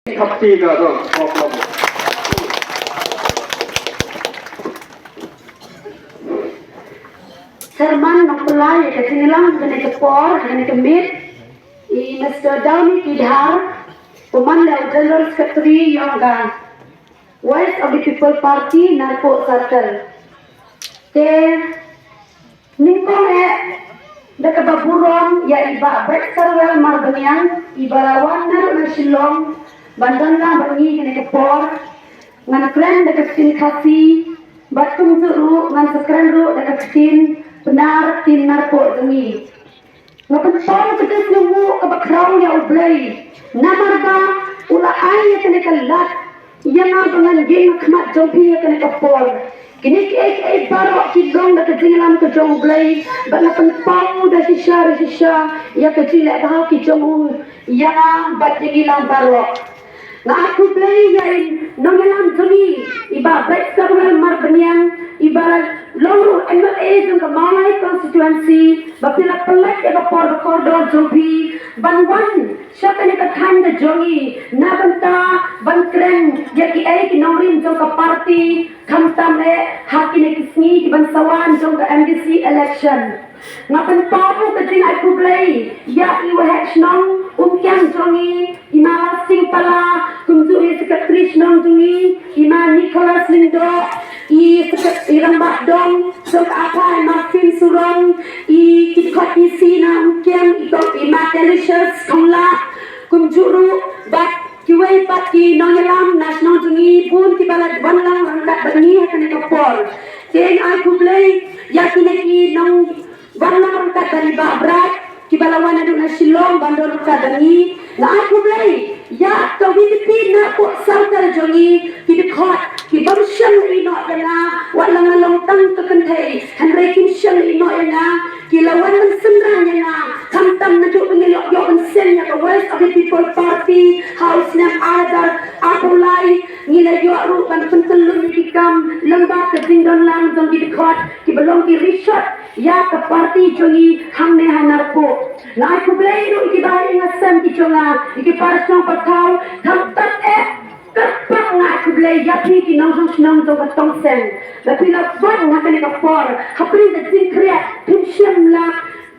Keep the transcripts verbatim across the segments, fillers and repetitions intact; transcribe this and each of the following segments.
Thapti ka dong. Chairman nongpynlai ka jingïalang kane ka por, kane ka miet, i Mister Downy Kidhar, u man la u General Secretary yong ka Voice of the People Party Narpuh Circle. Te nyngkong eh da kaba burom ïa i Bah Brightstarwell Marbaniang, i ba la wan naduh na Shillong ban don lang bad ngi kane ka por. Ngan kren da ka ktien Khasi bad kumjuh ruh ngan sa kren ruh da ka ktien Pnar, ktien Narpuh jong ngi. Nga pynpaw ka jingsngewnguh kaba khraw ïa U Blei namar ba u la ai ïa kane ka lad ïa nga ba ngan ïeng ha khmat jong phi ha kane ka por. Kine kiei kiei baroh ki long da ka jingïalam ka jong U Blei bad nga pynpaw da shisha da shisha ïa ka jingleh bha ki jong u ïa nga bad ïa ngi lang baroh. Nga ai khublei ïa i nongïalam jong ngi, i Bah Brightstarwell Marbaniang, i ba la long ruh M L A jong ka Mawlai constituency, ba phi la pynlait ïa ka por ba kordor jong phi ban wan sha kane ka thaiñ ka jong ngi na bynta ban kren ïa kiei ki nongrim jong ka party, khamtam eh ha kine ki sngi ki ban sa wan jong ka M D C election. Nga pynpaw ka jingai khublei ïa i Waheh Shnong Umkiang jong ngi, i Ma Lasting Pala, kumjuh i Secretary Shnong jong ngi, i Ma Nicholas Lyngdoh, i Secret-, i Rangbah Dong jong ka Apai Martin Surong, i ki dkhot DC na Umkiang, i Dong, i Ma Delicious Thonglah, kumjuh ruh bad kiwei pat ki nongïalam na shnong jong ngi bun kiba la wan lang ryngkat bad ngi ha kane ka por. Te nga ai khublei ïa kine ki nong wan lang ryngkat bad i Bah Bright, kiba la wan naduh na Shillong ban don ryngkat bad ngi. Nga ai khublei ïa ka VPP Narpuh Circle jong ngi, ki dkhot ki bym shym la ïehnoh ïa nga, wat la nga long tang ka kynthei, hynrei kim shym la ïehnoh ïa nga, ki la wan ban synran ïa nga, khamtam naduh ba ngi la ïoh ban seng ïa ka Voice of the People Party ha u snem ar hajar arphew lai, ngi la ïoh ruh ban pyntyllun ïa ki kam lyngba ka jingdon lang jong ki dkhot kiba long ki rishot ïa ka party jong ngi hangne ha Narpuh. Nga ai khublei ruh ïa ki bahaïing hasem ki jong nga, ïa ki para shnong para thaw, khamtam eh kyrpang nga ai khublei ïa phi ki nongshong shnong jong ka Tongseng. Ba phi la wan ha kane ka por, hapdeng ka jingkhriat, phim shym la,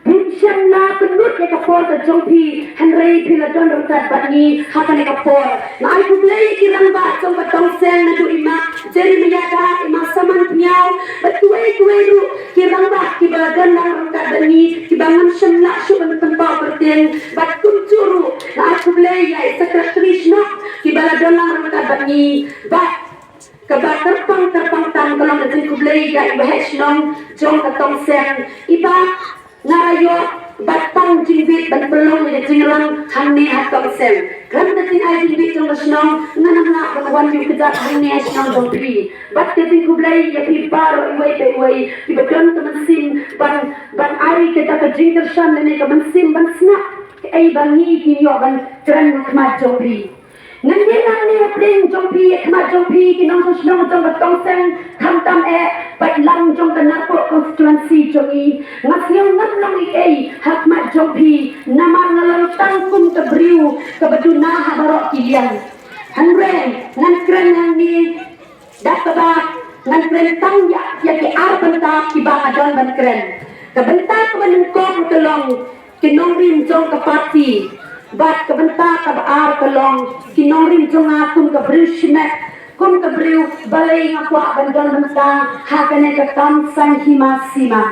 phim shym la pynlut ïa ka por ka jong phi, hynrei phi la don ryngkat bad ngi ha kane ka por. Nga ai khublei ïa ki rangbah jong ka Tongseng naduh i Ma Jeremiah Dkhar, i Ma Saman Pynïaw, bad kiwei kiwei ruh ki rangbah kiba la don lang ryngkat bad ngi, kiba ngam shym lah shuh ban pynpaw kyrteng, bad kumjuh ruh nga ai khublei ïa i Secretary Shnong kiba la don lang ryngkat bad ngi, bad kaba kyrpang kyrpang tam ka long ka jingkhublei ïa i Waheh Shnong jong ka Tongseng, i Bah Narayoh, bad tang jingbit ban pynlong ïa ka jingïalang hangne ha Tongseng. Khlem ka jingai jingbit jong ka shnong, ngan ym lah ban wan ïuh kjat hangne ha shnong jong phi. Bad ka jingkhublei ïa phi baroh iwei pa iwei kiba don ka mynsiem ban, ban ai kata ka jingkyrshan lane ka mynsiem ban sngap kaei ba ngi ngin ïoh ban kren ha khmat jong phi. Ngan ïeng hangne hapdeng jong phi, ha khmat jong phi ki nongshong shnong jong ka Tongseng, khamtam eh paidlang jong ka Narpuh constituency jong ngi. Nga sngew ngam long ei ei ha khmat jong phi, namar nga long tang kum ka briew kaba duna ha baroh ki liang. Hynrei ngan kren hangne da kaba ngan kren tang ïa, ïa ki ar bynta kiba nga don ban kren. Ka bynta kaba nyngkong ka long ki nongrim jong ka party, bad ka bynta kaba ar ka long ki nongrim jong nga kum ka briew shimet, kum ka briew balei nga kwah ban don bynta ha kane ka kam saiñ hima sima.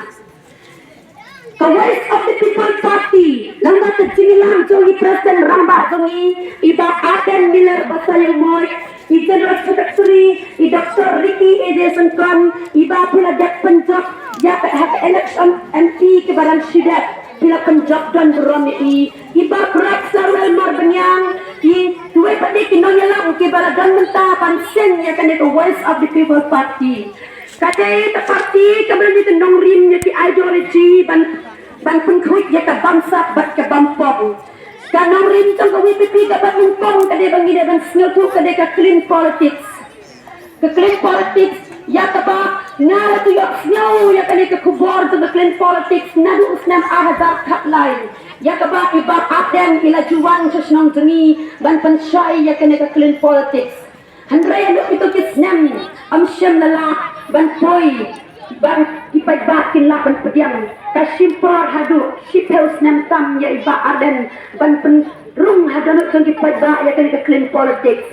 Ka Voice of the People Party, lyngba ka jingïalam jong i President Rangbah jong ngi, i Bah Ardent Miller Basaiawmoit, i General Secretary, i Doctor Ricky A J Syngkon, i Bah, phi la dep pynjop ïa ka, ha ka election MP kiba dang shu dep, phi la pynjop don burom ïa i, i Bah Brightstarwell Marbaniang, i, kiwei pat de ki nongïalam kiba la don mynta ban seng ïa kane ka Voice of the People Party. Ka dei ka party kaba don ïa ka nongrim, ïa ki ideology ban, ban pynkhuid ïa ka bamsap bad ka bampong. Ka nongrim jong ka VPP kaba nyngkong ka dei ba ngi dei ban sngewthuh ka dei ka clean politics. Ka clean politics Ïa kaba nga la ïohsngew ïa kane ka khubor jong ka Clean Politics naduh u snem ar hajar khatlai, ïa kaba i Bah Ardent i la ju wan sha shnong jong ngi ban pynshai ïa kane ka Clean Politics. Hynrei haduh kito ki snem ym shym la lah ban poi ban ki paidbah kin lah ban pdiang. Ka shim por haduh shiphew snem tam ïa i Bah Ardent ban pynrung haduh jong ki paidbah ïa kane ka Clean Politics.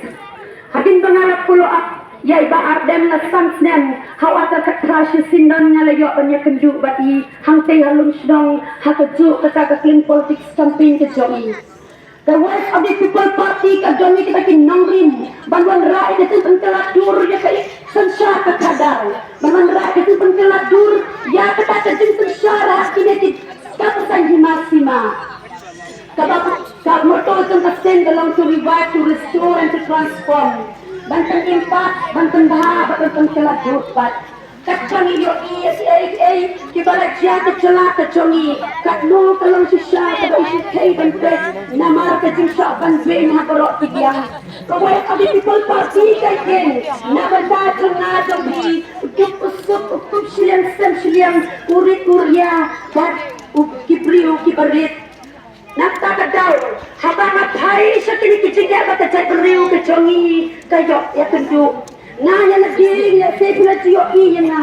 Hadien ba nga la follow up ïa i Bah Ardent la san snem, ha u ar hajar khatphra shi syndon nga la ïoh ban ïakynduh bad i hangtei ha Lumshnong ha kajuh kata ka Clean Politics campaign ka jong i. Ka Voice of the People Party ka don ïa kita ki nongrim ban wanrah ïa ka jingpynkylla dur ïa ka synshar ka khadar, ban wanrah ïa ka jingpynkylla dur ïa kata ka jingsynshar ha kine ki kam saiñ hima sima. Kaba ka motto jong ka seng ka long to revive, to restore and to transform. Ban pynimpat, ban pynbha, ban pynkylla dur pat. Kat ba ngi ïohi ïa kiei kiei kiba la jia ka jylla ka jong ngi, katno ka long shisha kaba i shyrkhei ban peit namar ka jingshah ban weng ha baroh ki liang. Ka Voice of the People Party ka ïeng na bynta jong nga jong phi, u duk u suk, u kup shiliang sem shiliang, u rit u ria bad u ki briew kiba rit. Na kata ka daw, haba nga phai sha kine ki jingeh ba ka jaitbynriew ka jong ngi ka ïoh ïakynduh, nga ïa lade, ïa lade phi la ju ïohi ïa nga.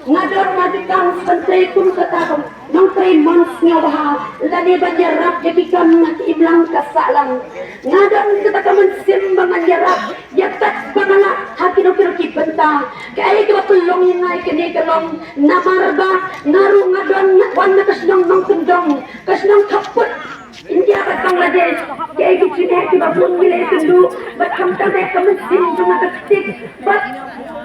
Nga don, nga ju kang ban trei kum kata ka nongtrei mon sngewbha lane ban ïarap ïa ki kam na ki imlang ka sahlang. Nga don kata ka mynsiem ba ngan ïarap ïa kat ba nga lah ha kino kino ki bynta. Kaei kaba pynlong ïa nga ïa kane ka long namar ba nga ruh nga don, nga wan na ka shnong nongkyndong, ka shnong khappud India bad Bangladesh. Kaei ki jingeh kiba bun ngi la ïakynduh bad khamtam eh ka mynsiem jong nga ka ktik bad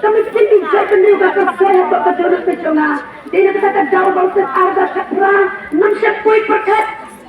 ka mynsiem ki jaitbynriew ba ka soi hapoh ka dohnud ka jong nga. Dei na kata ka daw ba u snem ar hajar khatphra ngam shym poi pyrkhat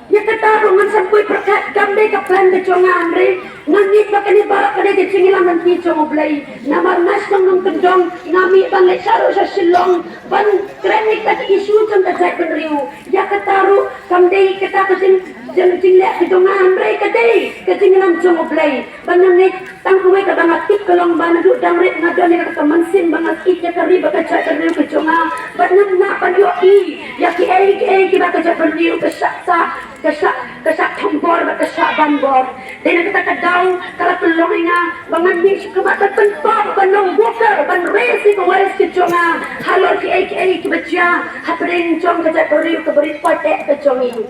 ïa kata ruh, ngam shym poi pyrkhat, kam dei ka plan ka jong nga, hynrei nga ngeit ba kane baroh ka dei ka jingïalam lynti jong U Blei. Namar nga shnong nongkyndong, nga mih ban leit sha ruh sha Shillong ban kren ïa kita ki issue jong ka jaitbynriew. Ïa kata ruh kam dei kata ka jing, jing, jingleh ka jong nga, hynrei ka dei ka jingïalam jong U Blei. Ba nga ngeit tang kawei kaba nga tip ka long ba naduh dang rit nga don ïa kata ka mynsiem ba nga ïeit ïa ka ri bad ka jaitbynriew ka jong nga. Bad ngam lah ban ïohi ïa kiei kiei kiba ka jaitbynriew ka shah sah, ka shah, ka shah thombor bad ka shah banbor. Dei na kata ka daw ka la pynlong ïa nga ba ngan mih sha khmat ban pynpaw, ban long voter, ban raise ïa ka voice ka jong nga halor kiei kiei kiba jia hapdeng jong ka jaitbynriew kaba rit paidbah ka jong ngi.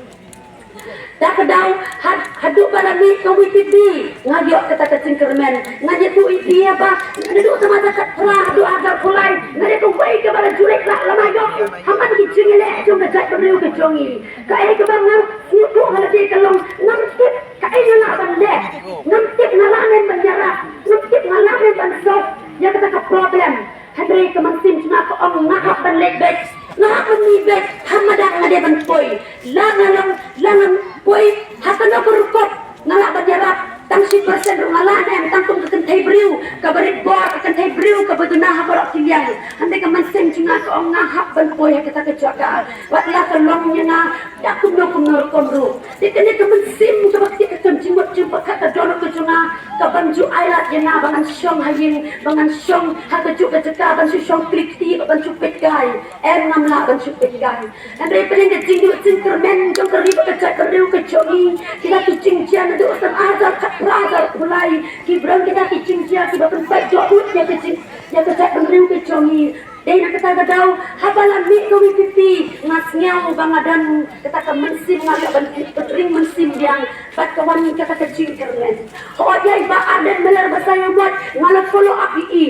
Da ka daw, had, haduh ba la mih ka VPP, nga ïoh kata ka jingkyrmen. Nga ïathuh ïa phi ba naduh snem ar hajar khatphra haduh ar hajar khatlai, nga dei kawei kaba la ju leit rah lama ïoh ha man ki jingïaleh jong ka jaitbynriew ka jong ngi. Kaei kaba nga sngewthuh ha lade ka long ngam tip kaei nga lah ban leh, ngam tip nga lah ne ban ïarap, ngam tip nga lah ne ban solve ïa kata ka problem. Hynrei ka mynsiem jong nga ka ong nga hap ban leit beit, nga hap ban mih beit, ha madan nga dei ban poi. La nga long, la ngan poi ha kano ka rukom, nga lah ban ïarap tang shi percent ruh nga lah ne em, tang kum ka kynthei briew kaba rit bor, ka kynthei briew kaba duna ha baroh ki liang. Hynrei ka mynsiem jong nga ka ong nga hap ban poi ha kata ka jaka. Wat la ka long ïa nga da kumno kumno rukom ruh. Te kane ka mynsiem kaba kti ka kam jingmut jingpyrkhat ka dohnud ka jong nga, ka ban ju ai lad ïa nga ba ngan shong ha ïing, ba ngan shong ha kajuh ka jaka, ban shu shong klik kti, ba ban shu peit kai. Em, ngam lah ban shu peit kai. Hynrei pdeng ka jingduh jingkyrmen jong ka ri bad ka jaitbynriew ka jong ngi, kita ki jingjia naduh snem ar hajar khatphra hajar khatlai ki briew, kita ki jingjia kiba pynpait dohnud ïa ka jing, ïa ka jaitbynriew ka jong ngi. Dei na kata ka daw, haba la mih ka VPP, nga sngew ba nga don kata ka mynsiem, nga ïoh ban pynring mynsiem biang bad ka wan kata ka jingkyrmen. Hooid, ïa i Bah Ardent Miller Basaiawmoit nga la follow up ïa i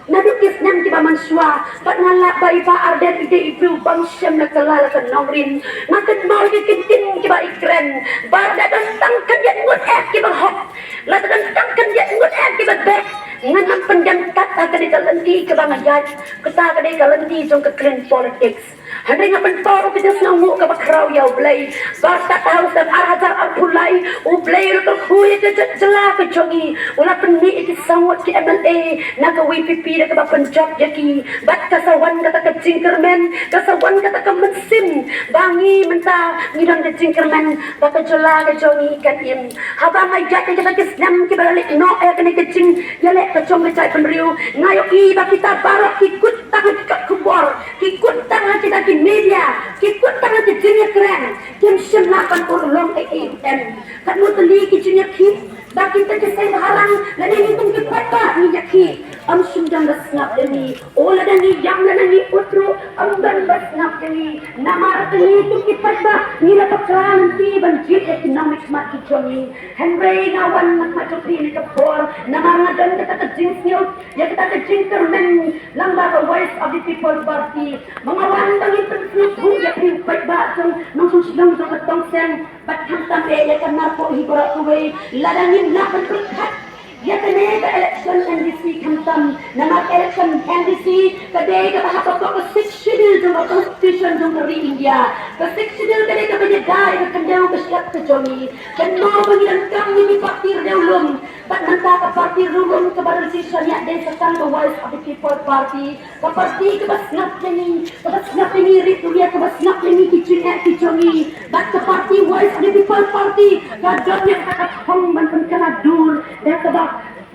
naduh ki snem kiba mynshuwa, bad nga lah ba i Bah Ardent i dei i briew bym shym la kylla la ka nongrim. Nga kynmaw ïa ki ktien kiba i kren ba lada don tang khyndiat ngut eh kiba hok, lada don tang khyndiat ngut eh kiba beh, ngan ym pyndiang tad ha kane ka lynti kaba nga ïaid. Kata ka dei ka lynti jong ka clean politics. Hynrei nga pynpaw ruh ka jingsngewnguh kaba khraw ïa U Blei ba kat ha u snem ar hajar arphew lai, U Blei u la kyrkhu ïa ka jylla ka jong ngi, u la pynmih ïa ki saw ngut ki MLA na ka VPP da kaba pynjop ïa ki. Bad ka sa wan kata ka jingkyrmen, ka sa wan kata ka mynsiem ba ngi mynta ngi don ka jingkyrmen ba ka jylla ka jong ngi kan im. Haba nga ïaid ïa kita ki snem kiba la leit noh ïa kane ka jingïaleh ka jong ka jaitbynriew, nga ïohi ba kita baroh ki kut tang ha ki kot khubor, ki kut tang ha kita ki media, ki kut tang ha ki jingïakren, kim shym lah ban urlong ei ei ruh em. Katno tylli ki jingïakhih ba kita ki seng bhalang lane ngi kum ki paidbah ngi ïakhih, ym shym don ba sngap ïa ngi. O lada ngi ïam lane ngi ud ruh, ym don ba sngap ïa ngi. Namar kane kum ki paidbah ngi la bakla lynti ban jied ïa ki nongmihkhmat ki jong ngi. Hynrei nga wan na ka jong phi ha kane ka por namar nga don kata ka jingsngew ïa kata ka jingkyrmen lyngba ka Voice of the People Party. Ma nga wan ba ngin pynsngewthuh ïa phi u paidbah jong nongshong shnong jong ka Tongseng. Bad khamtam eh ïa ka Narpuh hi baroh kawei, lada ngim lah ban pyrkhat ïa kane ka election MDC khamtam. Namar ka election MDC ka dei kaba hap hapoh ka Sixth Schedule jong ka Constitution jong ka ri India. Ka Sixth Schedule ka dei kaba ïada ïa ka khyndew ka shyiap ka jong ngi. Kynmaw ba ngi donkam ïa ki party riewlum. Bad mynta ka party riewlum kaba don shisha ïa dei sa tang ka Voice of the People Party. Ka party kaba sngap ïa ngi, kaba sngap ïa ngi ri duwai, kaba sngap ïa ngi ki jingeh ki jong ngi. Bad ka party Voice of the People Party ka don ïa ka thong ban pynkylla dur da kaba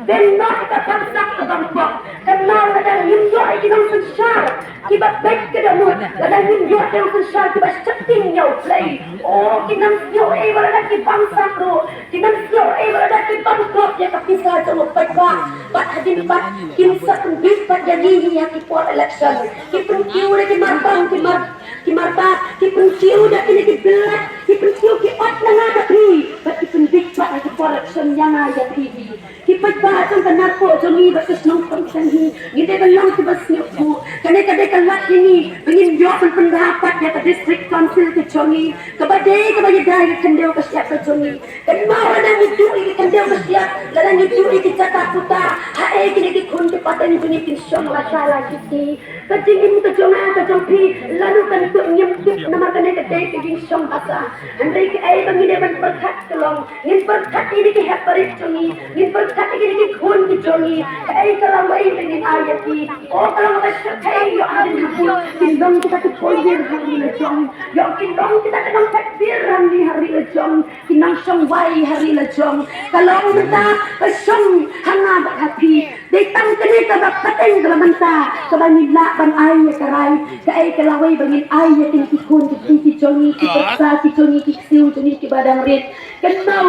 bynta ka bangsa ka bangpok. Kynmaw lada ngim ïoh ïa ki nongsynshar kiba beit ka dohnud, lada ngim ïoh ïa ki nongsynshar kiba sheptieng ïa U Blei, o kim nang ïoh ei ba lada ki bangsa ruh. Ki nang ïoh ei ba lada ki bam kop ïa ka pisa jong u paidbah. Bad hadien pat kim sa pynbiej pat ïa ngi ïa ki por election. Ki pynkiew da ki marbam, ki mar, ki marbam, ki pynkiew da kine ki bilat, ki pynkiew ki ot na nga na phi. Bad ki pynbiej pat ha ki por election ïa nga ïa phi hi. Ki paidbah jong ka Narpuh jong ngi bad ka shnong Tongseng hi, ngi dei ban long kiba sngewthuh. Kane ka dei ka lad ïa ngi ba ngin ïoh ban pynbha pat ïa ka District Council ka jong ngi, kaba dei kaba ïada ïa ka khyndew ka shyiap ka jong ngi. Kynmaw lada ngi duh ïa ka khyndew ka shyiap, lada ngi duh ïa ka jaka puta, haei kine ki khun ki pateng jong ngi kin shong lashai lashisngi? Ka jingim ka jong nga ka jong phi la ruh kan tip, ngim tip namar kane ka dei ka jingshong basa. Hynrei kaei ba ngi dei ban pyrkhat ka long, ngin pyrkhat ïa kine ki hep barit jong ngi, ngin pyrkhat ïa kine ki khun ki jong ngi. Kaei ka lawei ba ngin ai ïa ki? O ka long ba shyrkhei ïoh hadien habud, kin long kita ki paidbah ha ri la jong. Ïoh kin long kita ki nongpeit wir ha ri la jong. Ki nongshong wai ha ri la jong. Ka long mynta ka shong ha nga bad ha phi. Dei tang kane kaba pateng kaba mynta kaba ngin lah ban ai ïa ka rai. Kaei ka lawei ba ngin ai ïa kine ki khun ki kti ki jong ngi, ki baksa ki jong ngi, ki ksiew jong ngi kiba dang rit. Kynmaw,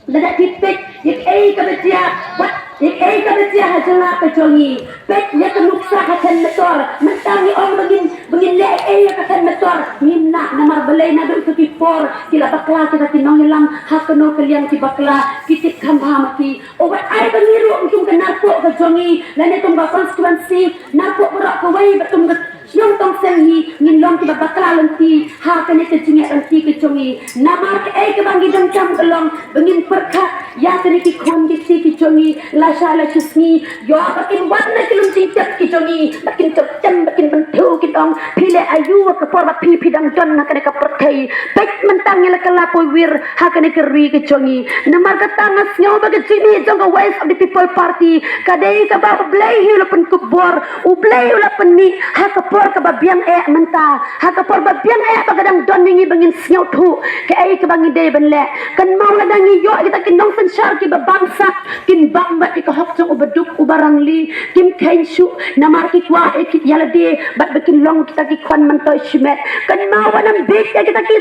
lada phi peit ïa kaei kaba jia, wat ïa kaei kaba jia ha jylla ka jong ngi. Peit ïa ka nuksa ha Khenmator. Mynta ngi ong ba ngin, ba ngin leh ei ïa ka Khenmator. Ngim lah namar balei naduh ïa ki por ki la bakla kita ki nongïalam ha kano ka liang ki bakla, ki tip kham bha ma ki. O wat ai ba ngi ruh kum ka Narpuh ka jong ngi lane kum ka constituency Narpuh baroh kawei bad kum ka shnong Tongseng hi ngin long kiba bakla lynti ha kane ka jingïaid lynti ka jong ngi. Namar kaei kaba ngi donkam ka long ba ngin pyrkhat ïa kine ki khun ki kti ki jong ngi lashai lashisngi. Ïoh ba kin wan na ki lum jingtip ki jong ngi, ba kin jop jem, ba kin bynthiew, kin ong phi leh aïu ha ka por ba phi, phi dang don ha kane ka pyrthei. Peit mynta ngi la kylla poi wir ha kane ka ri ka jong ngi. Namar kata nga sngew ba ka jingmih jong ka Voice of the People Party ka dei kaba U Blei hi u la pynkup bor, U Blei u la pynmih ha ka por kaba biang eh mynta, ha ka por ba biang eh ba ka dang don ïa ngi ba ngin sngewthuh kaei kaba ngi dei ban leh. Kynmaw lada ngi ïoh kita ki nongsynshar kiba bamsap, kin bam bad ïa ka hok jong u baduk u barangli, kim kheiñ shuh namar ki kwah ïa ki ïa lade bad ba kin long kita ki khwan myntoi shimet. Kynmaw wat nang bieit ïa kita ki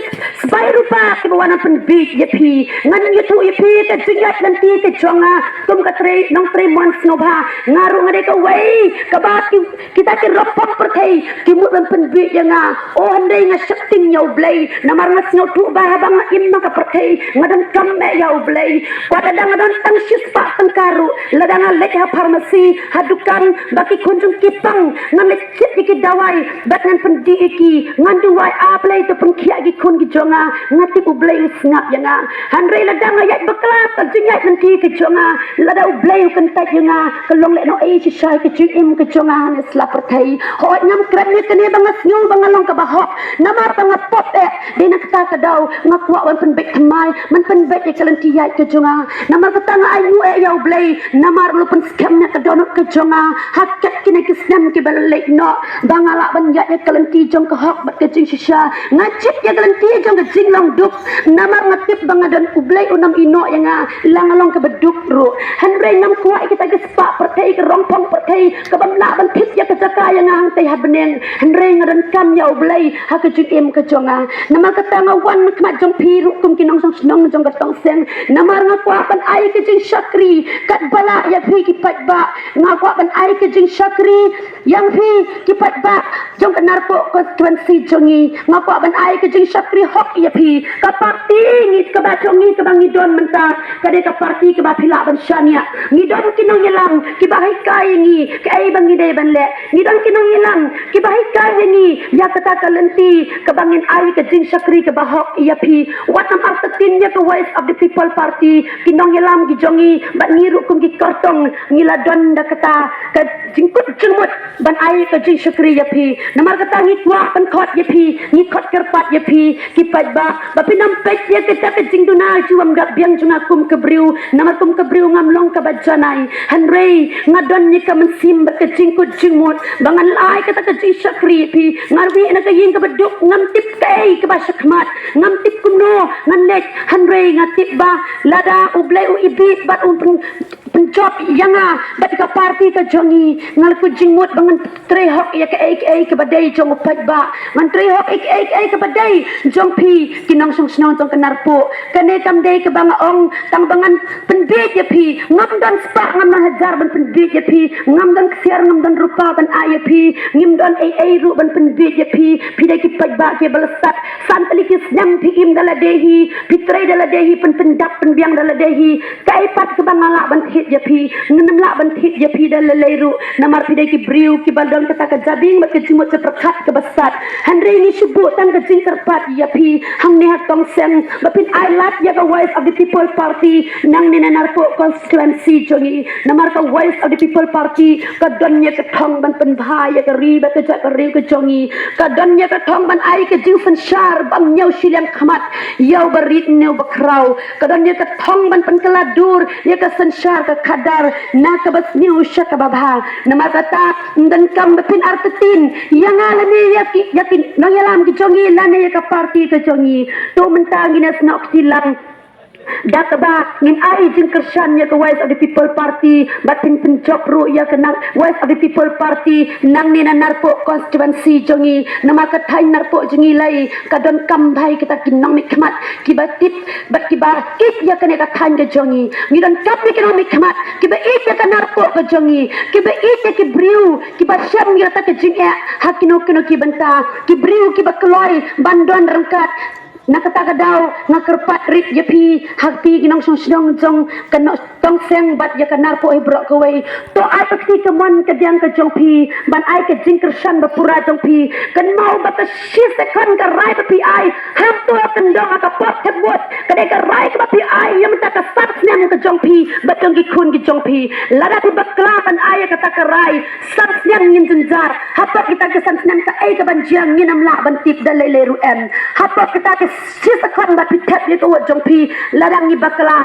sbai rupa kiba wan nang pynbieit ïa phi. Ngan ïathuh ïa phi ka jingïaid lynti ka jong nga kum ka trei, nongtrei mon sngewbha. Nga ruh nga dei kawei kaba ki, kita ki rukom pyrthei ki mut ban pynbieit ïa nga. O hynrei nga sheptieng ïa U Blei namar nga sngewthuh ba haba nga im ha ka pyrthei nga donkam eh ïa U Blei. Wat lada nga don tang shispah tyngka ruh, lada nga leit ha pharmacy, ha dukan ba ki khun jong ki pang, ngan leit kit ïa ki dawai bad ngan pyndih ïa ki, ngan duwai, A Blei, to pynkhiah ïa ki khun ki jong nga. Nga tip U Blei u sngap ïa nga. Hynrei lada nga ïaid bakla ka jingïaid lynti ka jong nga, lada U Blei u kyntait ïa nga, ka long lehnohei shisha ka jingim ka jong nga ha kane ka pyrthei. Hooid, ngam kren ïa kane ba nga sngew ba nga long kaba hok, namar ba nga pop eh. Dei na kata ka daw nga kwah ban pynbeit thymmai, ban pynbeit ïa ka lynti ïaid ka jong nga. Namar kata nga ainguh eh ïa U Blei. Namar u la pynskhem ïa ka dohnud ka jong nga ha kine ki snem kiba la leit noh, ba nga lah ban ïaid ïa ka lynti jong ka hok bad ka jingshisha. Nga jied ïa ka lynti jong ka jinglong duk, namar nga tip ba nga don U Blei un ym ïehnoh ïa nga la nga long kaba duk ruh. Hynrei ngam kwah ïa kita ki spah pyrthei, ka rong phong pyrthei, ka bym lah ban thied ïa ka jaka ïa nga hangtei ha bneng. Hynrei nga donkam ïa U Blei ha ka jingim ka jong nga. Namar kata nga wan ha khmat jong phi ruh kum ki nongshong shnong jong ka Tongseng. Namar nga kwah ban ai ka jingshakri katba lah ïa phi ki paidbah. Nga kwah ban ai ka jingshakri ïa phi ki paidbah jong ka Narpuh constituency jong ngi. Nga kwah ban ai ka jingshakri hok ïa phi. Ka party ngi kaba jong ngi kaba ngi don mynta ka dei ka party kaba phi lah ban shaniah. Ngi don ki nongïalam kiba hikai ïa ngi kaei ba ngi dei ban leh. Ngi don ki nongïalam kiba hikai ïa ngi ïa kata ka lynti kaba ngin ai ka jingshakri kaba hok ïa phi. Wat nym artatien ïa ka Voice of the People Party, ki nongïalam ki jong ngi bad ngi ruh kum ki kyrtong ngi la don da kata ka jingkut jingmut ban ai ka jingshakri ïa phi. Namar kata ngi kwah ban khot ïa phi, ngi khot kyrpad ïa phi ki paidbah ba phin nym peit ïa kata ka jingduna jingwam dak biang jong nga kum ka briew. Namar kum ka briew ngam long kaba janai, hynrei nga don ïa ka mynsiem bad ka jingkut jingmut ba ngan ai kata ka jingshakri ïa phi. Nga ruh na ka ïing kaba duk, ngam tip kaei kaba shakhmat, ngam tip kumno ngan leit, hynrei nga tip ba lada U Blei u ibit bad u pyn- pynjop ïa nga bad ka party ka jong ngi, nga la kut jingmut ba ngan trei hok ïa kaei kaei kaba dei jong u paidbah. Ngan trei hok ïa kaei kaei kaba dei jong phi ki nongshong shnong jong ka Narpuh. Kane kam dei kaba nga ong tang ba ngan pynbiej ïa phi. Ngam don spah, ngam don hajar ban pynbiej ïa phi. Ngam don ksiar, ngam don rupa ban ai ïa phi. Ngim don ei ei ruh ban pynbiej ïa phi. Phi dei ki paidbah kiba la sat. San tylli ki snem phi im da lade hi, phi trei da lade hi, pyn pyndap pynbiang da lade hi. Kaei pat kaba nga lah ban thied ïa phi? Ngam lah ban thied ïa phi da lei lei ruh, namar phi dei ki briew kiba don kata ka jabieng bad ka jingmut jingpyrkhat kaba sat. Hynrei ngi shu buh tang ka jingkyrpad ïa phi hangne ha Tongseng ba phin ai lad ïa ka Voice of the People Party nangne na Narpuh constituency jong ngi. Namar ka Voice of the People Party ka don ïa ka thong ban pynbha ïa ka ri bad ka jaid ka riw ka jong ngi. Ka don ïa ka thong ban ai ka jingsynshar bymñiew shiliang khmat ïa uba rit ne uba khraw. Ka don ïa ka thong ban pynkylla dur ïa ka synshar ka khadar na kaba sniew sha kaba bha. Namar kata ym donkam ba phin artatien ïa nga lane ïa ki, ïa ki nongïalam ki jong ngi lane ïa ka party ka jong ngi. To mynta ngin ïa snoh kti lang da kaba ngin ai jingkyrshan ïa ka Voice of the People Party bad phin pynjop ruh ïa ka Nar- Voice of the People Party nangne na Narpuh constituency jong ngi. Namar ka thaiñ Narpuh jong ngi lei ka donkam bha ïa kita ki nongmihkhmat kiba tip bad kiba ïeit ïa kane ka thaiñ ka jong ngi. Ngi donkam ïa ki nongmihkhmat kiba ïeit ïa ka Narpuh ka jong ngi, kiba ïeit ïa ki briew kiba shem ïa kata ka jingeh ha kino kino ki bynta, ki briew kiba kloi ban don ryngkat. Na kata ka daw nga kyrpad rit ïa phi, ha phi ki nongshong shnong jong ka Tongseng bad ïa ka Narpuh hi baroh kawei. To ai ka kti kamon kadiang ka jong phi ban ai ka jingkyrshan bapura jong phi. Kynmaw ba ka shi second ka rai ba phi ai, hangto kyndong ha ka pop thep vote, ka dei ka rai kaba phi ai ïa mynta ka san snem ka jong phi bad jong ki khun ki jong phi. Lada phi bakla ban ai ïa kata ka rai, san snem ngin jynjar. Hapoh kita ki san snem kaei kaban jia ngin ym lah ban tip da lei lei ruh em. Hapoh kita ki shi second ba phi thep ïa ka vote jong phi, lada ngi bakla,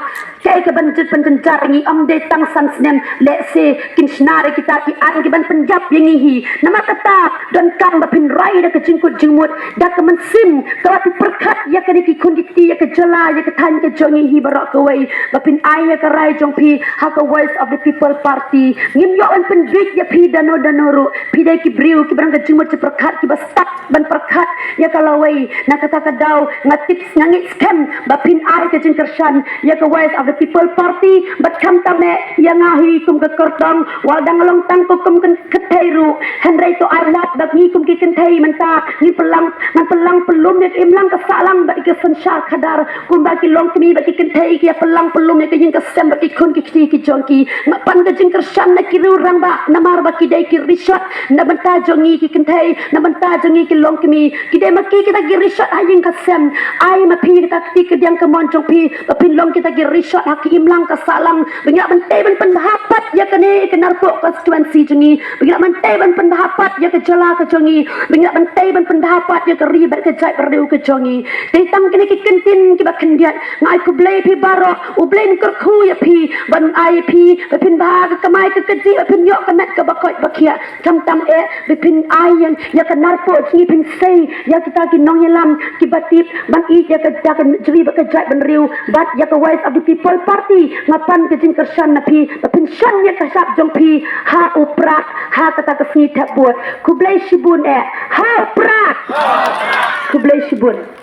kaei kaban jia ban jynjar ïa ngi? Ym dei tang san snem, lehse kin shna ruh kita ki aiñ kiban pynjop ïa ngi hi. Namar kata donkam ba phin rai da ka jingkut jingmut, da ka mynsiem kaba phi pyrkhat ïa kane ki khun ki kti, ïa ka jylla, ïa ka thaiñ ka jong ngi hi baroh kawei, ba phin ai ïa ka rai jong phi ha ka Voice of the People Party. Ngim ïoh ban pynbiej ïa phi dano dano ruh. Phi dei ki briew kiba don ka jingmut jingpyrkhat, kiba stad ban pyrkhat ïa ka lawei. Na kata ka daw nga tip, nga ngeit skhem ba phin ai ka jingkyrshan ïa ka Voice of the People Party bad khamtam eh ïa nga hi kum ka kyrtong, wat dang long tang ko kum ka kynthei ruh. Hynrei to ai lad ba ngi kum ki kynthei mynta ngin pynlang, ngan pynlang pynlum ïa ka imlang ka sahlang bad ïa ka synshar khadar, kumba ki longkmie bad ki kynthei ki ïa pynlang pynlum ïa ka ïing ka sem bad ki khun ki kti ki jong ki. Nga pan ka jingkyrshan na ki riew rangbah namar ba ki dei ki rishot na bynta jong ngi ki kynthei, na bynta jong ngi ki longkmie. Ki dei ma ki kita ki rishot ha ïing ka sem. Ai ma phi kita ki kti kadiang kamon jong phi ba phin long kita ki rishot ha ki imlang ka sahlang. shitang, ba ngin lah ban tei ban pynbha pat ïa kane ka Narpuh constituency jong ngi, ba ngin lah ban tei ban pynbha pat ïa ka jylla ka jong ngi, ba ngin lah ban tei ban pynbha pat ïa ka ri bad ka jaitbynriew ka jong ngi. Te tang kine ki kyntien kiba khyndiat, nga ai khublei phi baroh, U Blei un kyrkhu ïa phi, ban ai phi ba phin bha ka kamai ka kajih, ba phin ïoh ka met kaba koit ba khiah. Khamtam eh ba phin ai ïa, ïa ka Narpuh jong ngi, phin sei ïa kita ki nongïalam kiba tip ban ïeit ïa ka, ïa ka jylla bad ka jaitbynriew, bad ïa ka Voice of the People Party. Nga pan ka jingkyrshan na phi ba phin shon ïa ka shap jong phi ha u Prah ha kata ka sngi thep vote. Khublei shibun eh. Ha u Prah. Khublei shibun.